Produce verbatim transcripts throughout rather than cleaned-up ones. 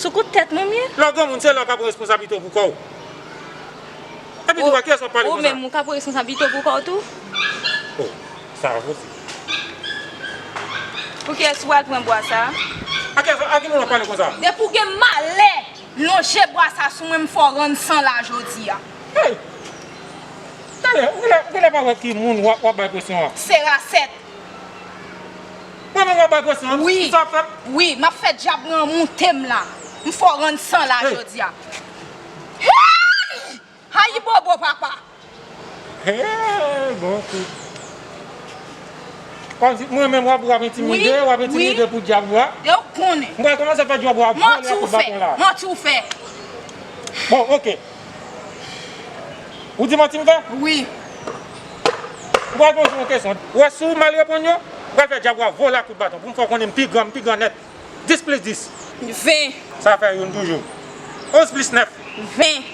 Sou kout tèt mwen m ye? Lè w granmoun, se lè w ka pran responsablite w pou kò w. Epi tou, a kiyès w ap pale konsa? Ou menm, ou ka pran responsablite w pou kò w tou? Oh, sa posib. Pou kiyès ou pral pran bwa sa a? A kiyès, a ki moun w ap pale konsa? Depi w gen malè lonje bwa sa sou mwen, m fè w rann san la jodi a. Hey! Talè, ou genlè, ou genlè pa wè ki moun w ap, w ap bay presyon an? Se Rasèt. Mwen menm w ap bay presyon an? Wi. Sa w ap fè? Wi, m ap fè dyab lan moute m la. M fè w rann san la jodi a. Hey! Ayibobo, papa! Hey, bon kout. Kòmsi mwen menm w ap, w ap entimide, w ap entimide pou dyab ou a. Yo konnen. M pral kòmanse fè dyab ou a vole ak kout baton la. Manti w fè. Bon, oke. Ou di manti m fè? Wi. M pral poze w yon kesyon. Ou wè si w mal reponn yo, m pral fè dyab ou a vole ak kout baton pou m fè w konnen m pi gran, m pi gran nèt. Dis plis dis. Ven. Sa fè youn toujou. Onz plis nèf. Ven.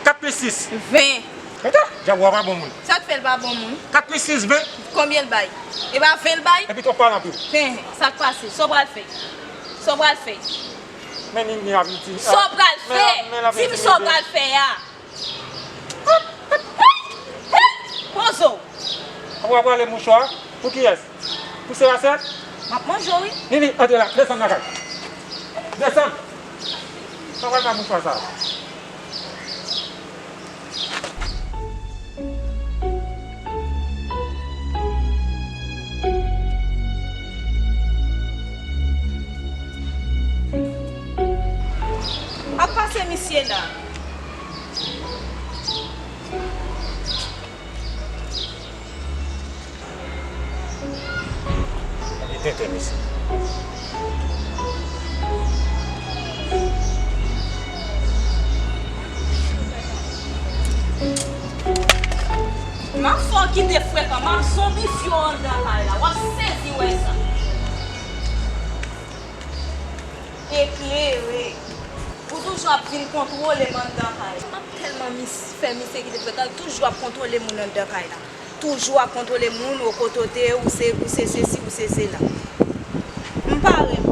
Kat plis sis. Ven. Eta, dyab ou a pa bon moun. Sa k fè l pa bon moun? Kat plis sis, ven. Konbyen l bay? E pa ven l bay? Epi twòp pale anpil. Ven, sa k pase? Sa w pral fè? Sa w pral fè? Men Nini ap iti. Sa w pral fè? Di m sa w pral fè a. Poze w. Ou ap rale mouchwa? Pou kiyès? Pou Serasèt? M ap manje w, wi. Nini, antre la. Desann lakay. Desann. Sa w pral fè ak mouchwa sa a? Ap pase misye la. Li tenten, mesye. M ap fè w kite frekan, m ap zonbifye w anndan kay la, w ap sezi wè sa. Eklere. Ou toujou ap vin kontwole m anndan kay la. M ap tèlman mis-, fè misye kite frekan, l toujou ap kontwole moun anndan kay la. Toujou ap kontwole moun, ou kote w te ye, ou se, ou se sesi, ou se sela. M pa renmen.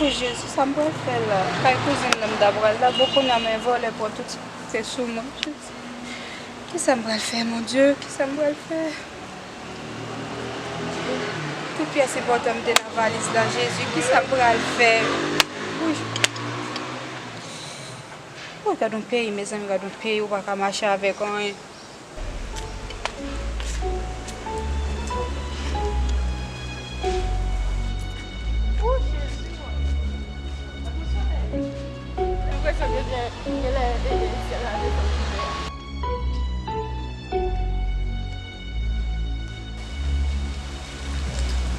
O Jezi, sa m pral fè la? Kay kouzin nan m ta pral la, bon, kounye a men vòlè pran tout sa ki te sou mwen. Jezi, kisa m pral fè, Bondye? Kisa m pral fè? Tout pyès enpòtan m te nan valiz la, Jezi, kisa m pral fè? Wouy. Wouy, gad yon peyi, mezanmi, gad yon peyi, ou pa ka mache avèk anyen. Wouy, Jezi, mwen. Gad yon solèy. Enpresyon ke gen, genlè, e, e, syèl la desann toujou.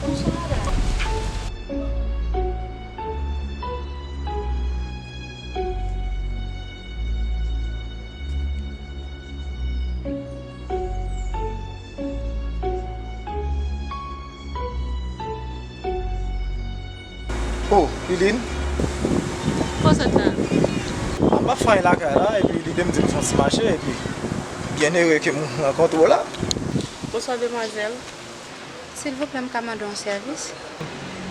Bonswa, madanm. Oh, Liline. Kòman w sot la? M ap fè anyen lakay la, epi lide m di m fè yon ti mache, epi byen ere ke m rankontre w la. Bonswa, demwazèl. Silvouplè, m ka mande w yon sèvis?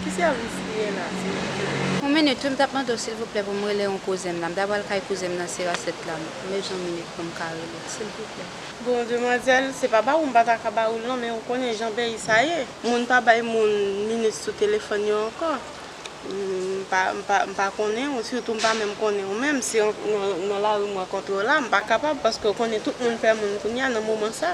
Ki sèvis li ye la, silvouplè? Yon minit, wi, m t ap mande w, silvouplè, pou m rele yon kouzen m la. M ta pral kay kouzen m nan Serasèt la. M bezwen yon minit pou m ka rele, silvouplè. Bon, demwazèl, se pa ba ou m pa ta ka ba ou l non, men ou konnen jan peyi sa ye. Moun pa bay moun minit sou telefòn yo ankò. M pa, m pa, m pa konnen ou, sitou m pa menm konnen ou menm. Si nan, nan lari m rankontre w la, m pa kapab, paske ou konnen tout moun pè moun kounye a nan moman sa.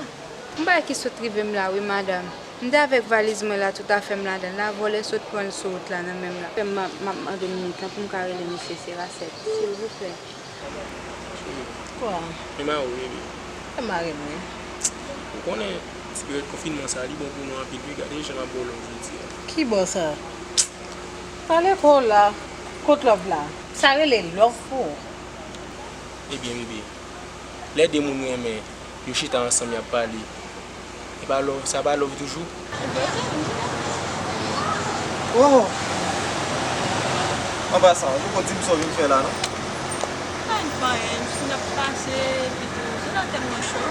Yon bagay ki sot rive m la wi, madanm. M te avèk valiz mwen la, tout afè m ladan l la, vòlè sot pran l sou wout la nan men m la. M ap, m ap mande minit lan pou m ka rele mesye Serasèt, silvouplè. Kwa? Men mari w, bebe. E mari m wi. Ou konnen, ti peryòd konfinman sa, li bon pou nou anpil wi, gade jan m ap ba w love jodi a. Ki bò sa? Pale pou w la. Kot love la? Sa rele love pou ou? Ebyen, bebe, lè de moun renmen, yo chita ansanm, y ap pale. E pa love, sa pa love toujou? Oh! An pasan, ou poko di m sa w vin fè la, non? Pa gen anyen, jis n ap pase, epi tou, zòn nan tèlman cho,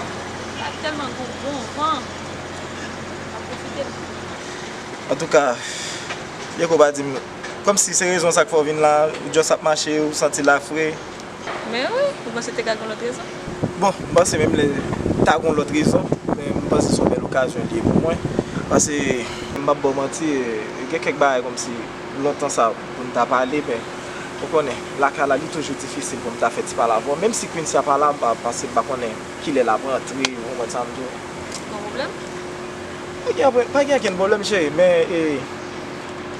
ak tèlman gon bon van, n ap pwofite. Antouka, byen ke w pa di m, kòmsi se rezon sa k fè w vin la, ou just ap mache, ou santi l ap fre. Men wi, ou panse te ka gon lòt rezon? Bon, m panse menm lè ta gon lòt rezon, men m panse se yon bèl okazyon li ye pou mwen. Paske, m p ap ba w manti, gen kèk bagay kòmsi lontan sa pou n ta pale, men ou konnen, lakay la, li toujou difisil pou m ta fè ti pale avè w. Menm si Quincy a pa la, m pa, paske m pa konnen kilè l ap rantre, ou konprann sa m di w? Gon pwoblèm? Pa gen, pa gen okenn pwoblèm, cheri, men, e,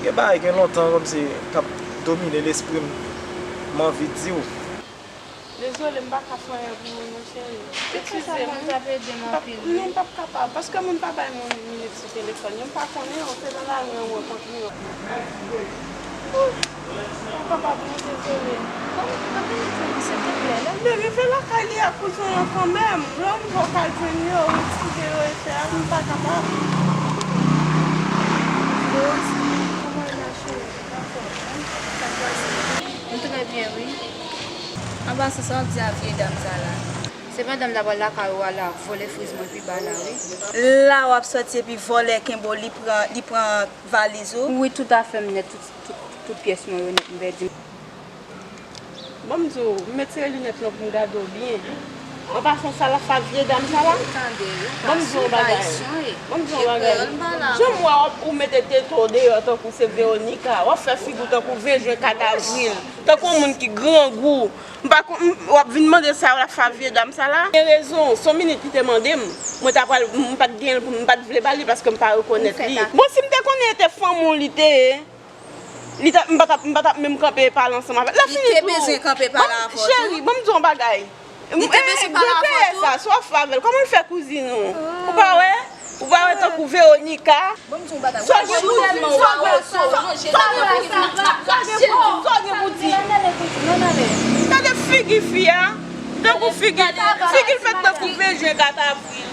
gen bagay, gen lontan, kòmsi, k ap domine lespri m, m anvi di w. Dezole, m pa ka fè anyen pou ou non, cheri. Eskize m, m t ap ede m anpil, wi. Non, m p ap kapab, paske moun pa bay moun minit sou telefòn yo, m pa konnen yo, se nan lari an m rankontre yo. Ou kapab, mwen dezole. Bon, anpil di m, silvouplè, lè m te rive lakay li ak kouzen an kanmenm, lè w rive w ka jwenn yo, ou eksplike yo efè a, m pa kapab. Rose, kòman w ye, ma chérie? Ou anfòm, wi? Sa k pase? M trè byen, wi. Anba, se sa w ap di a vye dam sa la? Se pandan m t ap al lakay ou a la, vòlè friz mwen pi ba la, wi. La w ap sòti epi vòlè kenbe w, li pran, li pran valiz ou? Wi, toutafè, m nèt, tout, tout, tout pyès mwen yo nèt, m pèdi. Ban m di w, m retire linèt lan pou m gade w byen. An pasan, sa l ap fè ak vye dam sa la? Ban m di w yon bagay. Ban m di w yon bagay. Jan m wè w, ou mete tete w deyò tankou se Veronica, w ap fè figi w tankou vye jwen kat avril, tankou yon moun ki grangou. M pa konn, m, w ap vin mande sa l ap fè ak vye dam sa la? Gen rezon, se yon minit li te mande m. Mwen ta pral, m pa t gen, m pa t vle ba li paske m pa rekonèt li. Bon, si m te konnen se te fanmi w li te ye, li ta, m pa t ap, m pa t ap menm kanpe pale ansanm avè l. L ap fini tou. Li te bezwen kanpe pale avè w tou. Cheri, ban m di w yon bagay. Li te bezwen pale avè w tou. Sa, sa w ap fè avè l? Kòman l fè kouzin ou? Ou pa wè? Ou pa wè tankou Veronica? Ban m di w yon bagay. Sa w gen pou di? Sa w gen pou di? Sa w gen pou di? Sa w gen pou di? Gade figi fi a. Tankou figi, figi l fèt tankou vye jwen kat avril.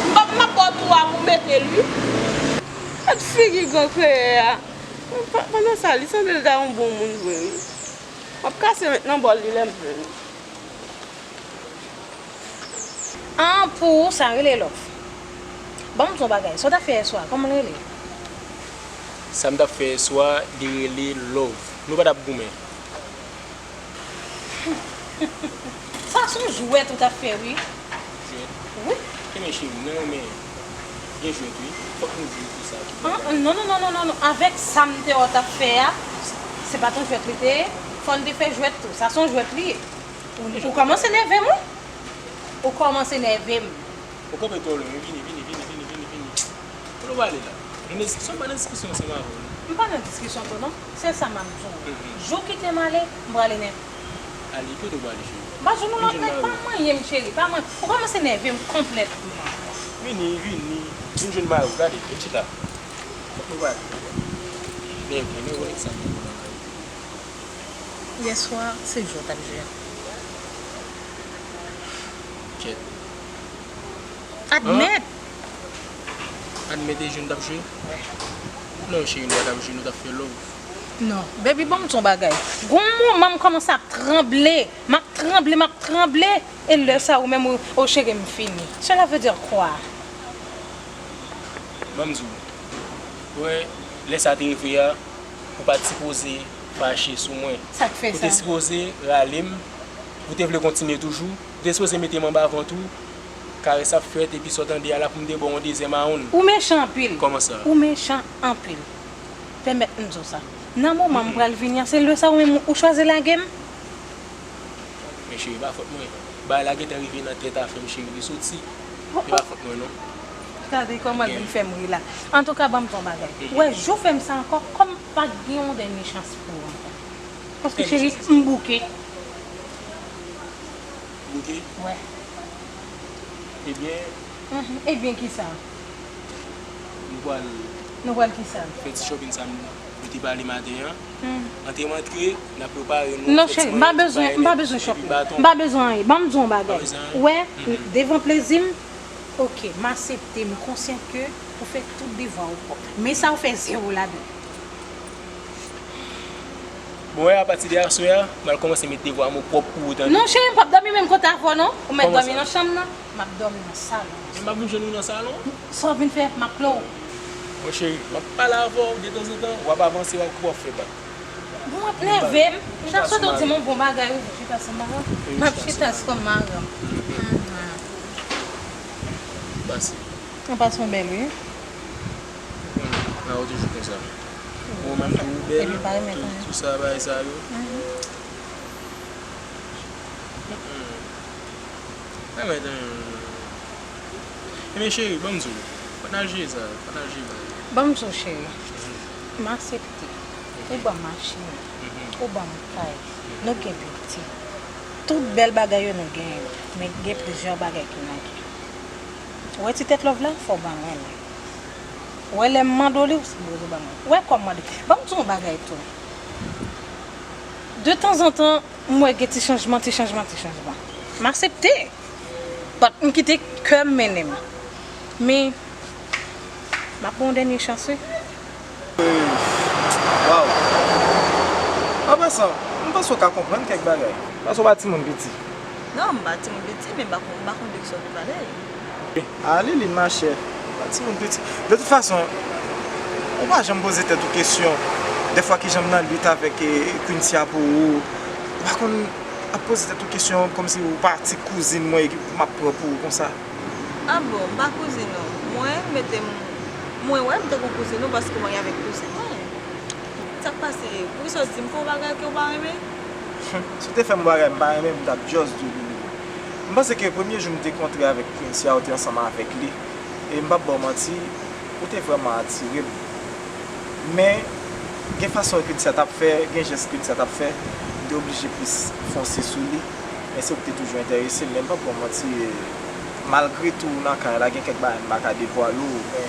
M p ap, m ap ba w twa pou mete l, wi. Gad figi gran kreyè a. Pa-, pandan sa, li sanble l ta yon bon moun vre, wi. M ap kase met nan bòl li lè m vle, wi. An, pou ou, sa rele love. Ban m di w yon bagay. Sa w t ap fè yèswa, kòman l rele? Sa m t ap fè yèswa, li rele love. Nou pa t ap goumen. Sa se yon jwèt ou t ap fè, wi. Jwèt? Wi. Ebyen, cheri, m nan renmen gen jwèt, wi. Fòk nou jwe pou sa. An, an, non, non, non, non, non, non. Avèk sa m te wè w t ap fè a, se pa t yon jwèt li te ye. Fò n te fè jwèt tou. Sa se yon jwèt li ye. Ou, ou kòmanse nève m, wi. Ou kòmanse nève m. Ou kanpe twò lwen, wi. Vini, vini, vini, vini, vini, vini. Kote w prale la? Nou nan diskisyon, m pa nan diskisyon ansanm avè w, non. M pa nan diskisyon tou, non. Se sa m ap di w. Mhm. Jou w kite m ale, m prale nèt. Ale, kote w prale, cheri? M pa jwenn ou lòt nèt, pa manyen m, cheri, pa manyen. Ou kòmanse nève m konplètman. Vini, vini. Vin jwenn mari w, gade, vin chita. Kote w prale? Nève, nève w, nèg sa. Yèswa, se jwe w t ap jwe. Kèt. Admèt! Admèt e jwe n t ap jwe? Non, cheri, nou pa t ap jwe, nou t ap fè love. Non, baby, ban m di w yon bagay. Gon moman m kòmanse ap tranble. M ap tranble, m ap tranble. E lè sa ou menm, ou, oh, cheri, m fini. Cela veut dire quoi? Ban m di w. Wè, lè sa te rive a, ou pa t sipoze fache sou mwen. Sa k fè sa? Ou te sipoze rale m, ou te vle kontinye toujou, ou te sipoze mete m anba vant ou, karès ap fèt, epi sa w tande a la pou m te ba w yon dezyèm awoun. Ou mechan anpil. Kòman sa? Ou mechan anpil. Pèmèt m di w sa. Nan moman m pral vini an, se lè sa ou menm ou chwazi lage m? Men cheri, pa fòt mwen. Bagay la gentan rive nan tèt afè m, cheri, li soti. Se pa fòt mwen non. Gade kòman l vin fè m ri la. Antouka, ban m di w yon bagay. Ou wè, jou w fè m sa ankò, kòm pa gen yon dènye chans pou ou ankò. Paske, cheri, m bouke. Bouke? Wè. Ebyen, Mhm. Ebyen, kisa? Nou pral Nou pral kisa? Fè ti shopping sa m te pale maten an. Hmm. Antre m antre, n ap prepare nou. Non, cheri, m pa bezwen, m pa bezwen shopping. M pa bezwen anyen. Ban m di w yon bagay. Ou wè, devan plezi m, oke, m aksepte, m konsyan ke ou fè tout devwa ou pwòp. Men sa ou fè zewo ladan. Bon, wè, apati de aswè a, m al kòmanse met devwa m pwòp pou ou, tande? Non, cheri, m p ap dòmi menm kote avè w, non. Ou mèt dòmi nan chanm nan. M ap dòmi nan salon. Men m ap vin jwenn ou nan salon? Sa w vin fè, m ap plen w. Bon, cheri, m ap pale avè w detanzantan, w ap avanse, w ap, w ap fè bak. Bon, w ap nève m. M ta swete w di m yon bon bagay, wi, chita sou maran. M ap chita sou maran. Mhm. Pase. Ou pase yon bèl, wi. Bon, la ou toujou konsa. Ou menm tou ou bèl, tou, tou sa, bagay sa yo. Mhm. Mm-mm. Mwen renmen tande. Ebyen, cheri, ban m di w. Ann al jere sa, ann al jere bagay. Ban m di w, cheri. M aksepte. Ou ban m machin. Mhm. Ou ban m kay. Nou gen pitit. Tout bèl bagay yo nou genyen yo. Men gen plizyè bagay ki manke. Ou wè ti tèt love la, fò w ban mwen li. Ou wè lè m mande w li, ou sipoze ban mwen. Ou wè kòm mande. Ban m di w yon bagay tou. De tanzantan, m wè gen ti chanjman, ti chanjman, ti chanjman. M aksepte. But m kite kè m mennen m. Men, m ap ba w yon dènye chans, wi. Waw. An pasan, m panse w ka konprann kèk bagay. Paske w pa timoun piti. Non, m pa timoun piti, men m pa konn, m pa konn de kisa w te pale. A, Liline, machè, m pa timoun piti. De tout fason, ou pa janm poze tèt ou kesyon, dèfwa kijan m nan lit avèk, eh, Quincy a pou ou. Ou pa konn ap poze tèt ou kesyon kòmsi ou pa ti kouzin mwen e m ap pran pou ou konsa. A bon, m pa kouzin ou. Mwen, mete m, mwen wè m te gon kouzin ou paske w marye avèk kouzin mwen. Sa k pase? Poukisa w di m fè yon bagay ke w pa renmen? Si w te fè m yon bagay m pa renmen, m t ap just di w pou li. M panse ke premye jou m te kontre avèk Quincy a, ou te ansanm avèk li. E m p ap ba w manti, ou te vrèman atire m. Men, gen fason Quincy a t ap fè, gen jès Quincy a t ap fè, m te oblije plis fonse sou li. Men se ou ki te toujou enterese m, men m p ap ba w manti, malgre tou ou nan kay la, gen kèk bagay m pa ka devwale w, men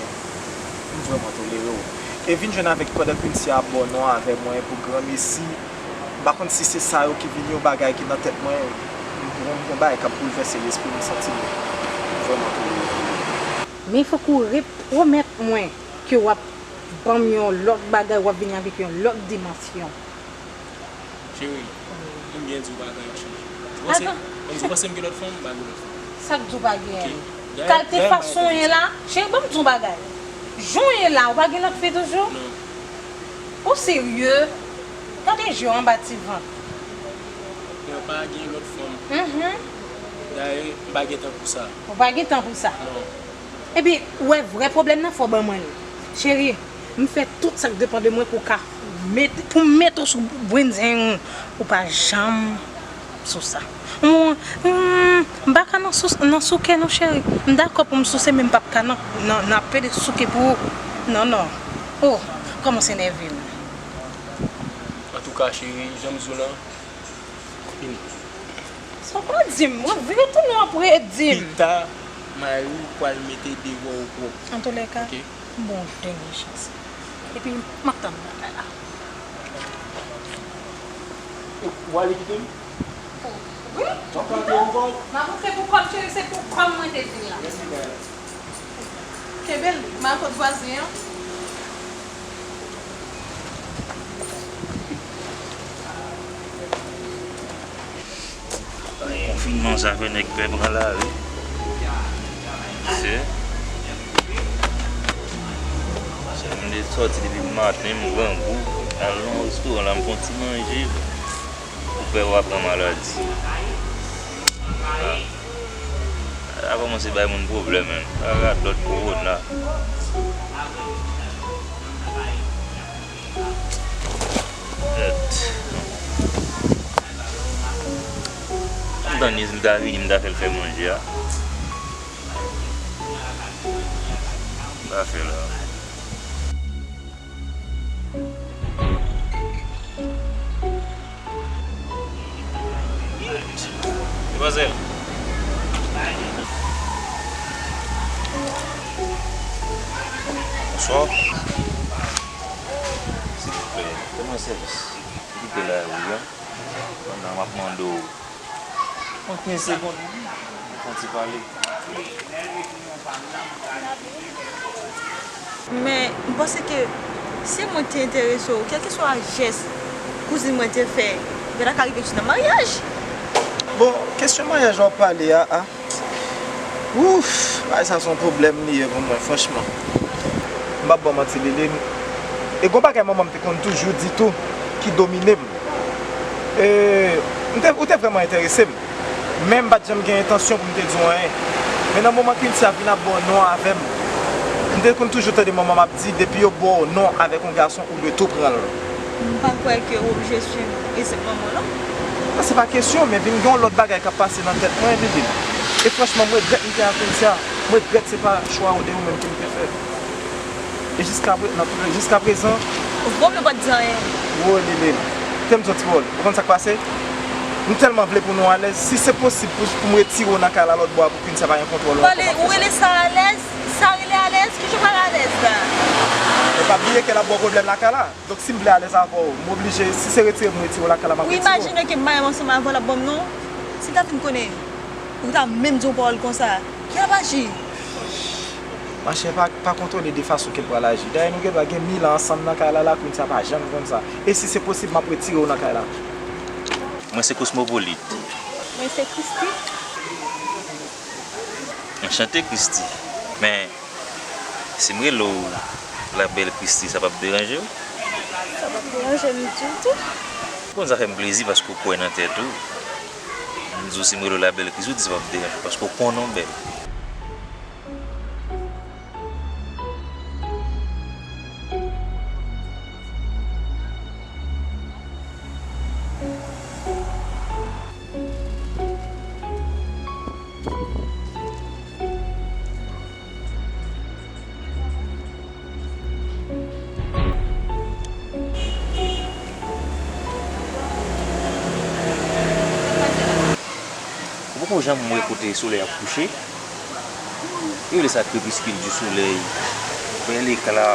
m vrèman tolere w. E vin jwenn avèk pandan Quincy ap ba w non avè mwen pou granmesi, m pa konn si se sa yo ki vin yon bagay ki nan tèt mwen, m pran yon bagay k ap boulvèse lespri m, m santi m vrèman tolere w. Men fòk ou repwomèt mwen ke w ap ban m yon lòt bagay, w ap vini avèk yon lòt dimansyon. Cheri, m byen di w pa gen anyen k chanje. Ou panse, ou panse m gen lòt fanm? M pa gen lòt fanm. Sa k di w pa gen anyen? Kalte fason w ye la, cheri, ban m di w yon bagay. Jan w ye la, ou pa gen lòt fi toujou? Non. Ou serye? Gade je w anba ti vant. Mwen pa gen lòt fanm. Mhm. Dayè, m pa gen tan pou sa. Ou pa gen tan pou sa? Non. Epi, ou wè vrè pwoblèm nan, fò w ban mwen li. Cheri, m fè tout sa k depann de mwen pou w ka met, pou m mete w sou brenzen ou. Ou pa janm sou sa. Mwen, hmm, m pa ka nan sou, nan souke non, cheri. M dakò pou m souse, men m p ap ka nan, nan, nan pede souke pou ou. Non, non. Oh, kòmanse nève m. Antouka, cheri, jan m di w lan, fini. Sa w pral di m? Mwen vire tounen w ap redi m. Pita, mari w pral mete devwa w pwòp. Antoulèka, ok, m ba w yon dènye chans. Epi, m ap tann bagay la. Ou ale kite m? Wi. W ap ale pou kò w? M ap antre pou kò m, cheri, se pou kò m mwen te di l la. Mèsi, bèl. Kenbe l, m al kot vwazen an. Konfinman sa fè nèg pè pran lari. Se, se m te sòti depi maten, m grangou, al nan restoran la, m fè yon ti manje. Ou pè w a pran maladi. A, sa kòmanse bay moun pwoblèm, menm. Sa radòt kowona. Mèt. M tann Niz, m ta vini, m ta fè l fè manje a. Sa fè la. Demwazèl. Bonswa. Silvouplè, fè mwen sèvis. Kite lari a. Pandan m ap mande w yon kenz segonn, fè yon ti pale. Men, m panse ke si mwen te enterese w, kèlkeswa jès kouzin mwen te fè, gen ta ka rive jis nan maryaj. Bon, kesyon maryaj la w pale a, a, ouf, bagay sa se yon pwoblèm li ye pou mwen, franchman. M p ap ba w manti, Liline. E gon bagay manman m te konn toujou di tou, ki domine m. E, m te, ou te vrèman enterese m. Men m pa t janm gen entansyon pou m te di w anyen. Men nan moman Quincy ap vin ap ba w non avè m, m te konn toujou tande manman m ap di, depi yo ba w non avèk yon gason, ou dwe tou pran l. M pa kwè ke w oblije swiv egzanp manman w, non. Non, se pa kesyon, men vin gen yon lòt bagay k ap pase nan tèt mwen, Liline. E franchman, m regrèt m te ak Quincy a. M regrèt se pa chwa de ou menm ke m te fè. E jiska pre-, nan, jiska prezan. Vòm yo pa t di anyen. Wo, Liline. Tande m di w ti pawòl. Ou konn sa k pase? M tèlman vle pou nou alèz. Si se posib pou, pou m retire w nan kay la lòt bò a pou Quincy pa gen kontwòl ou ankò, m ap fè sa. Ou rele sa alèz? Sa rele alèz? Kijan w pral alèz la? E pa bliye ke l ap ba w pwoblèm lakay la. Donk, si m vle alèz avè w, m oblije, si se retire m retire w lakay la, m ap retire w. Ou imajine ke m marye ansanm avè w, l ap ban m non? Si l ta fin konnen, ou ta menm di yon pawòl konsa? Ki ap aji? Machè, pa, pa kontwole de fason ke l pral aji. Dayè, nou gendwa gen mil an ansanm nan kay la, la, Quincy pa janm konn sa. E si se posib, m ap retire w nan kay la. Mwen se Cosmopolite. Mwen se Christy. Anchante, Christy. Men, si m rele w la bèl Christy, sa p ap deranje w? Sa p ap deranje m ditou. Bon, sa fè m plezi paske w kwè nan tèt ou. M di w si m rele w la bèl Christy, w di sa p ap deranje w paske w konnen w bèl. Ou poko janm wè kote solèy ap kouche? Yo rele sa crépuscule du soleil. Bèl ekla,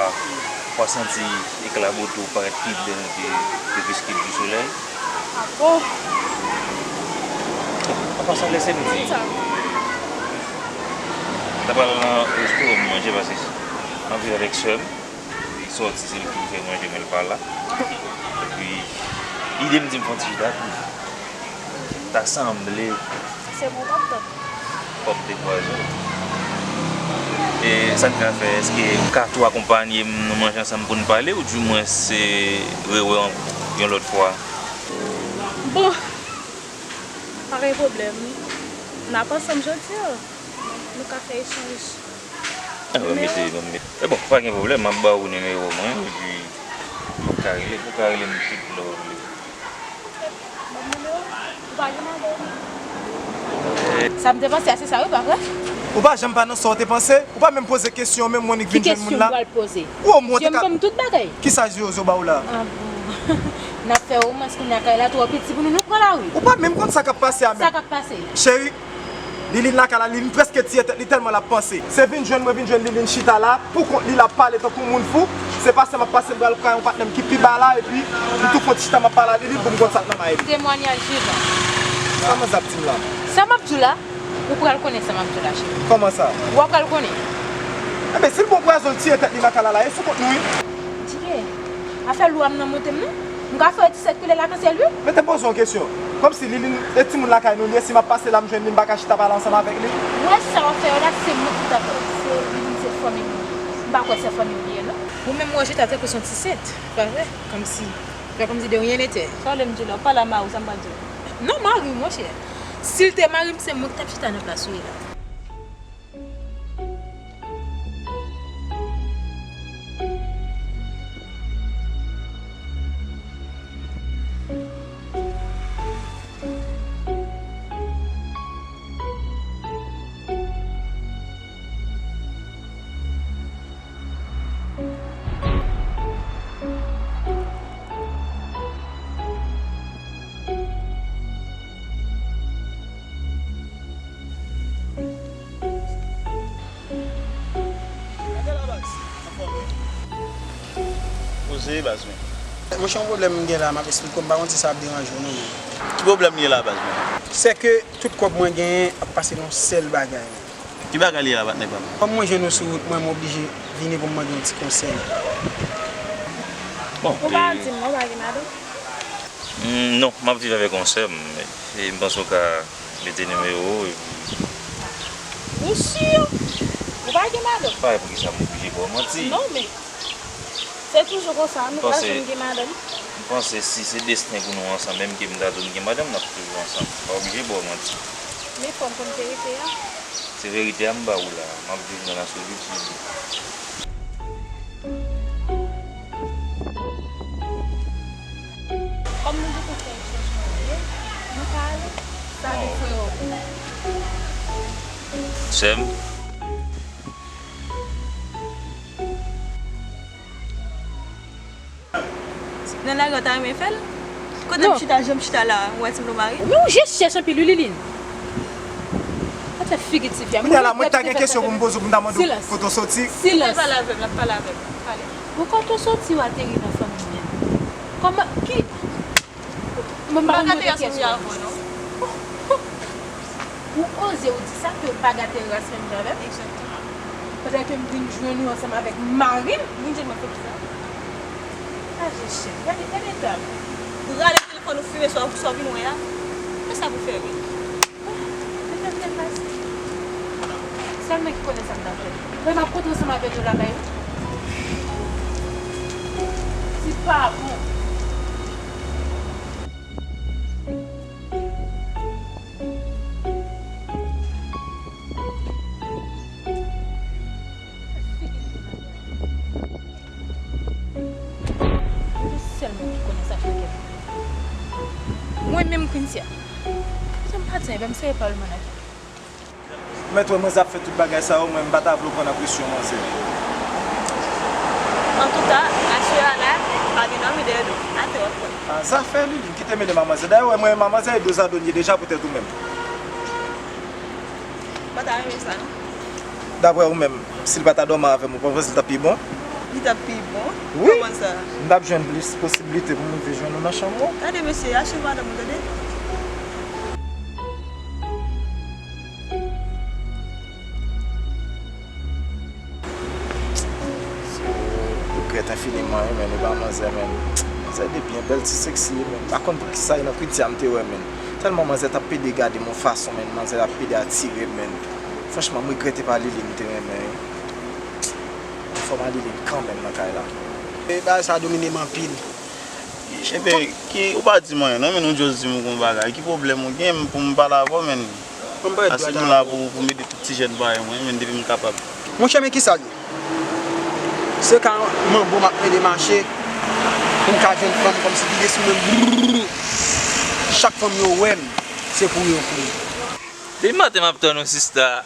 w a santi ekla bote w parèt pi bèl ke crépuscule du soleil. Ah bon? An pasan, lè sèmdi, m t ap al nan restoran manje paske m anvi avèk sè m. Li sòti, se li ki pou fè manje, men l pa la. Epi, lide m di m fè yon ti chita tou. Ta sanble. Si se mwen, w p ap tann. W ap dekwaze w. E sa n ka fè, èske w ka tou akonpanye m, nou manje ansanm pou n pale, oudimwens se rewè yon, yon lòt fwa? Bon, pa gen pwoblèm. N ap ansanm jodi a. Nou ka fè echanj. Ah, ban m mete, ban m mete. E bon, pa gen pwoblèm, m ap ba ou nimewo mwen, epi ou ka rele, ou ka rele m tout lè w vle. Ban m nimewo? Ou pa gen madanm? Sa m te panse a, se sa wi, pa vre? Ou pa janm pa nan sa w te panse? Ou pa menm poze kesyon, menm mwen ki vin jwenn moun la. Ki kesyon m pral poze? Ou monte ka. Zye m ban m tout bagay. Kisa zye yo ba ou la? Ah bon. N ap fè womans kounye a, kay la twò piti pou nou, nou pran lari. Ou pa menm konn sa k ap pase a menm. Sa k ap pase? Cheri, Liline lakay la, Liline prèske tiye tèt li tèlman l ap panse. Se vin jwenn mwen, vin jwenn Liline chita la, pou kont li l ap pale tankou moun fou. Se pase m ap pase, m pral pran yon patnè m ki pi ba la, epi m tou fon ti chita m ap pale a Liline pou m konn sa k nan may li. Temwanyaj vivan. Sa manzè ap di m la? Sa m ap di w la? Ou pral konnen sa m ap di w la, cheri. Kòman sa? W a pral konnen. Enben, si l bon pwazon, l tiye tèt li lakay la, la, e sou kont nou, wi. Dike, afè lwa m nan monte m non. M ka fè w ti sèkile lakansyèl wi. Men te poze yon kesyon. Kòmsi Liline e timoun lakay nou li ye, si m ap pase la m jwenn li, m pa ka chita pale ansanm avèk li? Ou wè sa w ap fè yo la, se mwen ki t ap fè w. Se Liline se fanmi m li ye. M pa kwè se fanmi m li ye non. Ou menm ou wè chita tankou se yon ti sent, pa vre? Kòmsi, fè kòmsi de rien n'était. Sa w vle m di w la? Ou pale a mari w, sa m pral di w? Non, mari w, monchè. Si l te mari m, se mwen ki t ap chita nan plas ou ye la. Wi, baz mwen. Monchè, yon pwoblèm m gen la, m ap esplike w, m pa konn si sa ap deranje w non, men. Ki pwoblèm li ye la, baz mwen? Sèke tout kòb mwen genyen ap pase nan yon sèl bagay. Ki bagay li ye la, patnè pa m? Kòm mwen jwenn ou sou wout mwen, m oblije vini pou m mande yon ti konsèy. Bon, Ou pa e di m non, ou pa gen madanm? Mm, non, m ap viv avèk yon sè m. E m panse w ka mete nimewo w epi Ou si? Ou pa gen madanm? Parèy, poukisa m oblije ba w manti? Non, men se toujou konsa, nou pral janm gen madanm. M panse si se desten pou nou ansanm, menm ke m ta di w m gen madanm, n ap toujou ansanm. M pa oblije ba w manti. Men fò m konn verite a. Se verite a m ba ou la. M ap viv nan Lasolid, sou Kòm nou gentan fè yon chanjman, nou ka ale. Sa vle frè w. Sè m. Nan lari w ta renmen fè l? Kote m chita, jan m chita la, ou wè si m gon mari? Men ou je chèch anpil wi, Liline. Sa fè figi ti fi a. Kounye a la, mwen ta gen kesyon pou m poze w, pou m ta mande w kote w soti. Silans. L ap pale avè m, l ap pale avè m. Pale. Bon, kote w soti, w ateri nan fanmi m? Kòman, ki, mwen pa konn poze kesyon. Ou oze ou di sa, ke w pa gate ras menm jan avè m? Egzakteman. Pandan ke m vin jwenn ou ansanm avèk mari m. Vin jwenn mwen fè kisa? Pa je chèf, gade, gade eta m. Rale telefòn ou fimen sa w vin wè a. Men sa pou fè ri. Bon, men fè m fè pase. Sèl mwen ki konnen sa m t ap fè. Mwen m ap kontre ansanm avèk yo lakay ou. Ti pa bon. Mwen sèlman ki konnen sa k nan kè m. Mwen menm Quincy a. Sa m pa di anyen, ba m serye pawòl mwen ak li. Mèt wè manzè ap fè tout bagay sa yo, mwen m pa ta vle w pran nan presyon manzè. Antouka, aswè a la, pa gen dòmi dèyè do. Atè w ap pran. A, zafè Liline ki te mele m a manzè. Dayè, w wè mwen menm a manzè e do zadonye deja poutèt ou menm. M pa ta renmen sa, non. Daprè ou menm, si l pa ta dòmi avè m, ou pa panse l t ap pi bon? Li t ap pi bon? Wi. Kòman sa? M t ap jwenn plis posiblite pou m rive jwenn ou nan chanm ou. Gade mesye, achte madanm ou, tande. Regrèt enfiniman, wi, men, e pa manzè, men. Manzè de byen bèl, ti seksi, men. M pa konn poukisa, e nan Kwitya m te wè, men. Tèlman manzè t ap pede gade m yon fason, men, manzè t ap pede atire m, men. Franchman, m regrèt e pa Liline m te renmen, wi. Fò m a Liline kanmenm nan kay la. E bagay sa domine m anpil. Ebyen, ki, ou pa di m anyen, non, men ou just di m ou gon bagay. Ki pwoblèm ou gen pou m pale avè w, men? Aste m la pou, pou m ede tout ti jèn parèy mwen, men depi m kapab. Monchè, men kisa l ye? Se ka manbo m ap plede mache pou m ka jwenn fanm kòmsi ki gen sou mwen. Chak fanm yo wè m, se kouri yo kouri. Depi maten m ap tann ou, sista.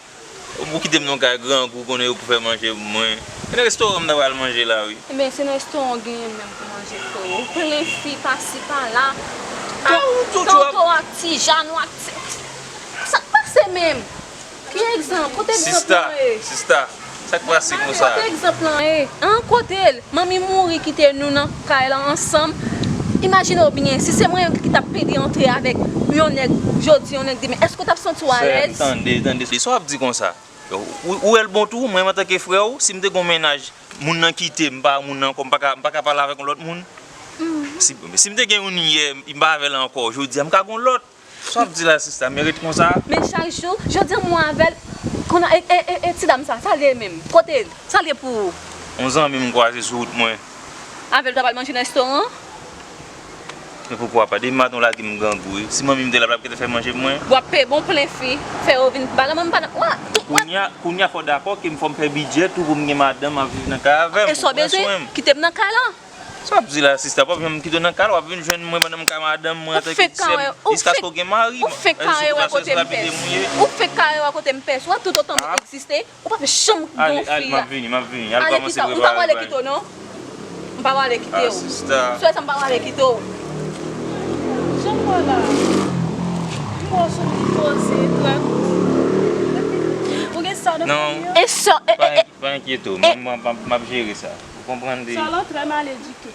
Ou kite m nan kay grangou, konnen yo pou fè manje pou mwen. E nan restoran m ta pral manje la, wi. Ebyen, se nan restoran w genyen menm pou manje, freo. Ou plen fi pasi pala. Tanto ak Ti Jan ou ak Ti, sa k pase menm? Ki egzanp? Kote egzanp lan ye? Sista, sista, sa k pase konsa? Kote egzanp lan ye? An, kote l? Manmi mouri kite nou nan kay la ansanm. Imajine w byen, si se mwen ki t ap pede antre avèk yon nèg jodi, yon nèg demen, èske w t ap santi w alèz? Sè m, tande, tande, sa w ap di konsa? Ou, ou wè l bon tou, mwen menm antanke frè w, si m te gon mennaj, moun nan kite m, m pa wè moun nan ankò, m pa ka, m pa ka pale avèk yon lòt moun. Si, si m te gen youn yè, m pa avè l ankò, jodi a m ka gon lòt. Sa w ap di la, sista, men ret konsa. Men chak jou, jodi a m wè avè l, kounye a, e, e, e, e ti dam sa, sa l ye menm? Kote l? Sa l ye pou ou? Yon zanmi m kwaze sou wout mwen. Avè l w t ap al manje nan restoran an? Men poukwa pa? Depi maten w lage m grangou, wi. Si manmi m te la, l ap kite fè manje pou mwen. W ap peye bon plen fi, fè yo vin bagay, mwen m pa nan, wa, tou, wa. Kounye a, kounye a fò w dakò ke m fò m fè bidjè tou pou m gen madanm ap viv nan kay avè m. E sa w bezwen? Kite m nan kay la. Sa w ap di la, sista? W ap janm kite w nan kay la, w ap vin jwenn mwen pandan m ka madanm mwen antanke ti sè m, jiskaske w gen mari. Ou fenk kare wè kote m pès. Ou fenk kare wè kote m pès. Ou wè toutotan m egziste, ou p ap janm gon fi la. Ale, ale, m ap vini, m ap vini. Al kòmanse prepare bagay. M pa prale kite w, non. M pa prale kite w. Ah, sista. Sè sa, m pa prale kite w. Jan m wè la. M wè w sou poze, trank. Ou gen sa nan fanmi an? Non. E sa, e, e, e. Pa enkyete w, m, m, m, m ap jere sa. Konprann de. Salon très mal éduqué.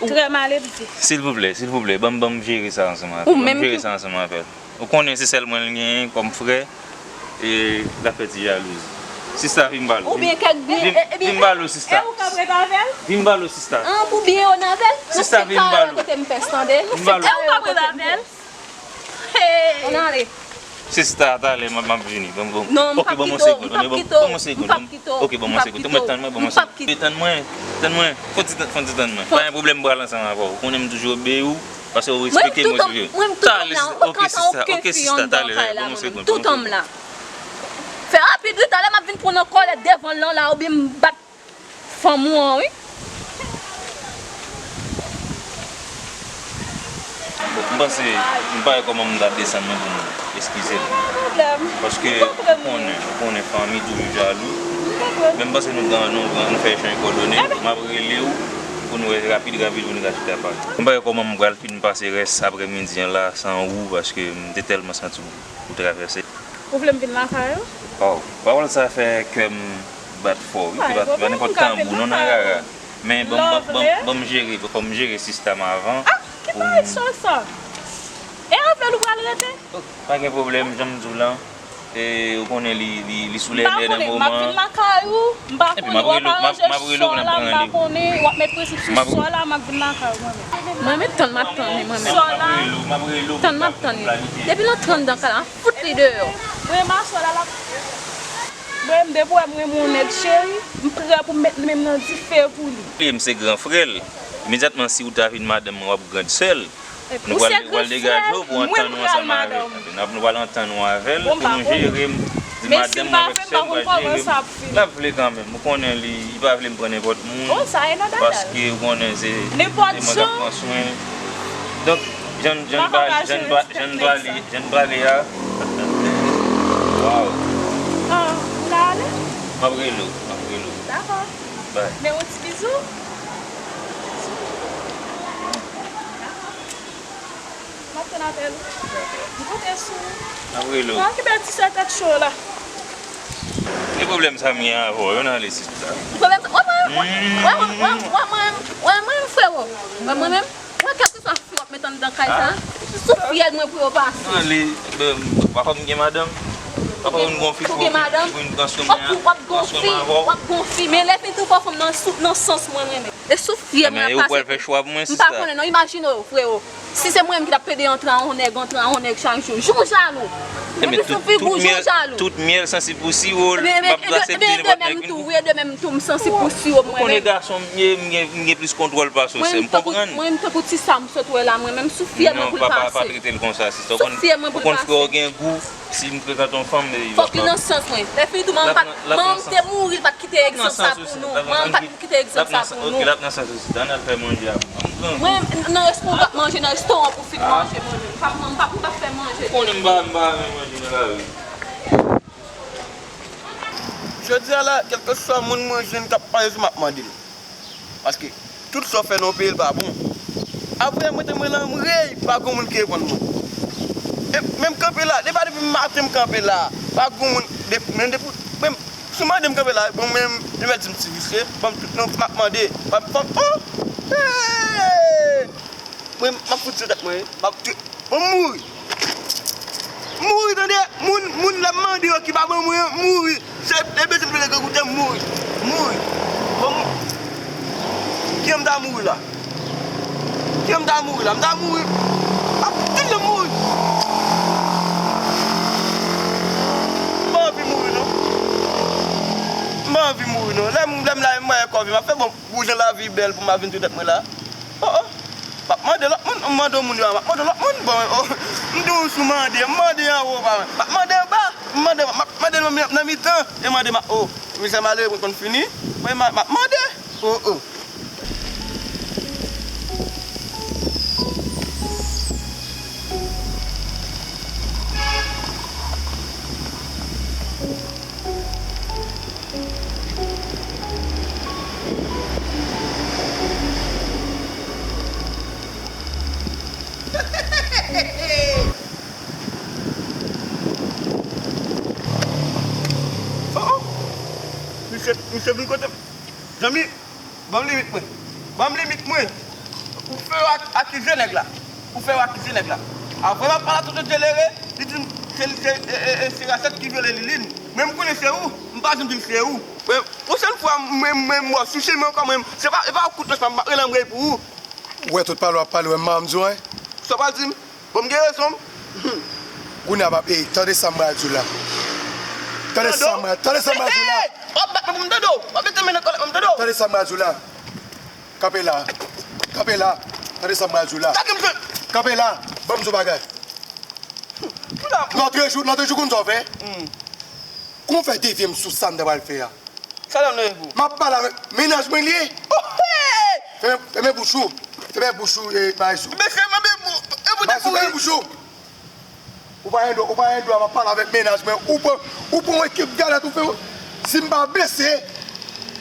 Très mal éduqué. Silvouplè, silvouplè, ban m, ban m jere sa ansanm avè l. Ou menm tou. Ban m jere sa ansanm avè l. Ou konnen se sèl mwen l genyen kòm frè, e l ap fè ti jalouzi. Sista, vin m pale w. Oubyen kèk byen, vin, e, e byen, vin m pale w, sista. E ou k ap ret avè l? Vin m pale w, sista. An, pou byen yo n avè l? Sista, vin m pale w. Kote m pès tande? Nou fè kare kote m pès. Ann ale. Sista, talè, m ap, m ap vini. Ban m, ban m. Non, m p ap kite w, m p ap kite w, m p ap kite w. Ok, ban m yon segond. Tann mwen, ban m yon segond. Tann mwen, tann mwen. Fon ti, fon ti tann mwen. Pa gen pwoblèm, m pral ansanm avè w. Ou konnen m toujou obeyi w, paske w respekte mwen toujou. Mwen, m toutan m la, m pa ka antann okenn fi anndan kay la, mwen menm. Toutan m la. Fè rapid, wi, talè m ap vin pran nan kòlèt devan l lan la, oubyen m bat fanm ou an, wi. Bon, m panse, m pa wè kòman m ta desann mwen pou m eskize l. Pa gen pwoblèm. Paske ou konnen, ou konnen fanmi toujou jalou. M konprann. Men m panse nou gen, nou, nou fè echanj kòdone. M ap rele w pou nou wè rapid, rapid pou nou ka chita pale. M pa wè kòman m pral fin pase rès aprèmidi an la san ou, paske m te tèlman santi w, ou travèse. Ou vle m vin lakay ou? Oh, pawòl sa fè kè m bat fò, wi. Se pa, se pa nenpòt tanbou, non, nan rara. Men ban m, ban m, ban m, ban m jere, fò m jere sistèm avan. Ah, ki parèt chòl sa? E avè l ou pral rete? Oh, pa gen pwoblèm, jan m di w lan. E, ou konnen li, li, li sou lèlè nan moman an. M pa konnen, m ap vin lakay ou, m pa konnen, w ap aranje sò la, m pa konnen, w ap met prensip sou sò la, m ap vin lakay ou mwen menm. Mwen menm, tann m ap tann li, mwen menm. Sò la. Tann m ap tann li. Depi nan trannde an kay la, fout li deyò. Mwen, m aswè la, l ap, mwen, m depi w wè m renmen yon nèg, cheri, m prè pou m met li menm nan dife pou li. Li, m se gran frè l. Imedyatman, si w ta vin madanm mwen, w ap grande sœur l. Nou pral, nou pral degaje w pou antann nou ansanm avè l. N ap, nou pral antann nou avè l pou nou jere m. Di madanm mwen avèk sè m pral jere m. L ap vle kanmenm. Ou konnen li, li pa vle m pran nenpòt moun. Paske ou konnen se, se mwen k ap pran swen. Donk, jan, jan n pa, jan n pa, jan n pale, jan n pale a. Waw. Ah, ou ka ale? M ap rele w, m ap rele w. Dakò. Bay. Men yon ti bizou. M ap tann apèl ou. M konte sou ou. M ap rele w. Pa okipe ti sè tèt cho la. Ki pwoblèm sa m gen avè w? Yo nan ale sista. Pwoblèm sa, wè mwen, wè mwen, wè mwen, wè mwen, wè mwen, frero. Wè mwen menm, wè kèlkeswa fi w ap met anndan kay sa, sou fyèl mwen pou yo pase. Nan ale, pafwa m gen madanm. Pafwa m gon fi pou vin pran swen mwen an, pran swen mwen avè w. W ap gon fi, w ap gon fi, men lè fin tou fò fanm nan sou, nan sans mwen renmen. E sou fyèl mwen ap pase. Ou pral fè chwa pou mwen, sista. M pa konnen non, imajine w, frero. Si se mwen menm ki t ap plede antre a yon nèg, antre a yon nèg chak jou. Jan w jalou. Epi sou figi w, jan w jalou. Tout myèl sansib pou siwo, m ap aksepte nenpòt nèg vin pou. Wi, e de menm tou, m sansib pou siwo mwen menm. Ou konnen gason m ye, m gen, m gen plis kontwòl pase w, sè m, konprann. Mwen, m tankou ti sa m sot wè la, mwen menm sou fyèl mwen pou l pase. Non, pa, pa, pa trete l konsa, sista. Sou fyèl mwen pou l pase. Ou konn frè w gen gou, si m prezante yon fanm, li p ap pran. Fòk li nan sans mwen. Lè fini tou, manman m pa t, manman m te mouri, li pa t kite egzanp sa pou nou. Manman m pa t kite egzanp sa pou nou. Ok, l ap nan sans ou, sista. Ann al fè manje a pou mwen. Mwen, nan restoran, w ap manje nan restoran pou fin manje mwen menm. M p ap, m p ap, m p ap fè manje. Ou konnen m pa, m pa renmen manje nan lari. Jodi a la, kèlkeswa moun mwen jwenn k ap pale sou m, m ap mande l. Paske tout sa w fè nan yon peyi, l pa bon. Apre, mwen te mwen la, m rèy, pa gen moun ki reponn mwen. E menm kanpe la, depa depi maten m kanpe la, pa gen moun, de, menm depi, menm, si w mande m kanpe la, bon, menm, yo mèt di m ti visye, ban m tout non, m ap mande, pa, pa, oh! Hey! Mwen, m ap fout sou tèt mwen, wi. M ap, bon, m mouri. M mouri, tande? Moun, moun, lè m mande yo ki pa ban mwen an, m mouri. Se, e bezwen m pede grangoute, m mouri. M mouri. Bon, m, kijan m ta mouri la? Kijan m ta mouri la? M ta mouri. M ap tout jan m mouri. M pa anvi mouri, non. M pa anvi mouri, non. Lè m, lè m la, m wè kò vi, m ap fè bon, pou jan lavi bèl pou m ap vin sou tèt mwen la. Oh, oh. M ap mande lòt moun, m mande moun yo a, m ap mande lòt moun, bon, oh, m di w sou mande, m mande anwo pa mwen. M ap mande anba, m mande, m ap mande nan mi-, nan mitan, e mande m ap, oh, mizè malere mwen konn fini, mwen m ap, m ap mande, oh, oh. Oh, oh. Misye, misye vin kote m. Zanmi, Ban m limit mwen. Ban m limit mwen. Ou fè yo ak- akize nèg la. Ou fè yo akize nèg la. Apre m ap pale a Toto Djelere, li di m se, se, e, e, e, se Rachèt ki vyole Liline. Men m konnen se ou, m pa janm di l se ou. Men, pwochèn fwa, mwen, mwen, mwen, sou chemen ankò, mwen, se pa, e pa kout lòch pa m ap rele anmwey pou ou. Ou wè tout pale w ap pale, ou wè m pa janm di w anyen. Sa w pral di m? Bon, m gen rezon m. Kounye a, m ap, ey, tande sa m pral di w la. Tande sa m pral, tande sa m pral di w la. Ey, ey, w ap bat mwen pou m tande w. W ap mete men nan kòlèt mwen, m tande w. Tande sa m pral di w la. Kanpe la. Kanpe la. Tande sa m pral di w la. Kanpe la. Ban m di w bagay. Lòt jou, lòt jou, konn sa w fè? Kon w fè devye m sou sa m ta pral fè a. Sa l ap nan evo? M ap pale avèk mennaj mwen li ye. Fèmen, fèmen bouch ou. Fèmen bouch ou, e, Maestro. Mesye, mwen menm, e pou te Maestro, kouri. Fèmen bouch ou. Ou pa gen dwa, ou pa gen dwa, m ap pale avèk mennaj mwen. Ou pran, ou pran yon ekip galèt, ou fè, si m pa blese.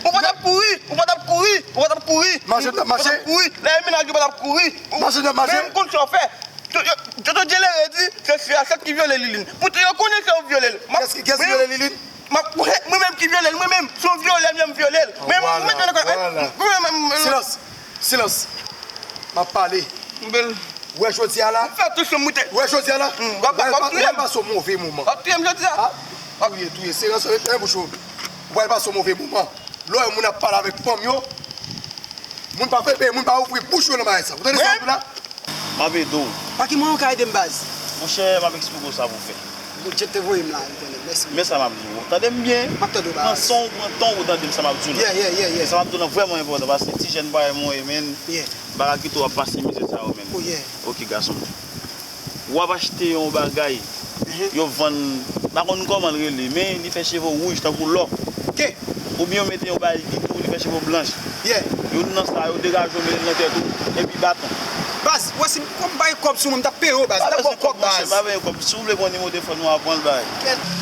Ou pa t ap kouri, ou pa t ap kouri, ou pa t ap kouri. Mache, n ap mache. Ou pa t ap kouri. Lè e mennaj ou pa t ap kouri. Mache, n ap mache. Men m konn sa w fè. Yo, yo, Toto Djelere di, se, se Rachèt ki vyole Liline. Poutan yo konnen se ou vyole l. Kès ki, kès ki vyole Liline? M ap, mwen menm ki vyole l, mwen menm, se yon vyolè m ye, m vyole l. Mwen menm, mwen menm, mwen menm. Silans, silans. M ap pale. Ou wè jodi a la? M fè tou chanm moute. Ou wè jodi a la? W ap, w ap touye m. W ap pase yon move moman. W ap touye m jodi a. Touye, touye. Silans, fèmen bouch ou. Ou pral pase yon move moman. Lè w wè moun ap pale avèk fanm yo, moun pa fè, moun pa ouvri bouch yo nan bagay sa. Ou tande sa m di w la? M ap ede w. Pa ki mwayen ou ka ede m, baz? Monchè, m ap eksplike w sa pou w fè. Bondye te voye m la, Etènèl. Mèsi. Men sa m ap di w. Tande m byen. M ap tande w, baz. Pran san w, pran tan w pou w tande m sa m ap di w la. Yeah, yeah, yeah, yeah. Sa m ap di w la vrèman enpòtan, paske ti jèn parèy mwen, e, men, m pa ka kite w ap pase mizè sa yo, men. Oh, yeah. Oke, gason. W ap achte yon bagay, yo vann, m pa konn kòman l rele, men li fè cheve w wouj tankou lò. Oubyen yo mete yon bagay ki tou, li fè cheve w blanch. Youn nan sa yo, degaje w, mete l nan tèt ou, epi baton. Baz, ou wè si m, kòm m pa gen kòb sou mwen, m t ap peye w, baz. M t ap ba w kòb, baz. Pa bezwen kòb, monchè, pa bezwen kòb. Si w vle pran nimewo telefòn mwen, w ap pran l, bay.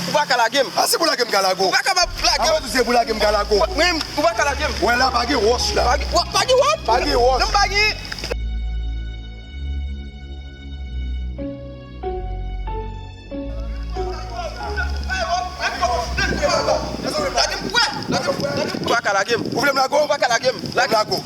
Ou pa ka lage m. A, se pou lage m ka lage w. Ou pa kapab lage m. Avan tou, se pou lage m ka lage w. Mwen, ou pa ka lage m. Wè la, pa gen wòch la. Pa gen, pa gen wòch? Pa gen wòch. Non, pa gen. Ou pa ka lage m. Ou vle m lage w? Ou pa ka lage m. Lage m.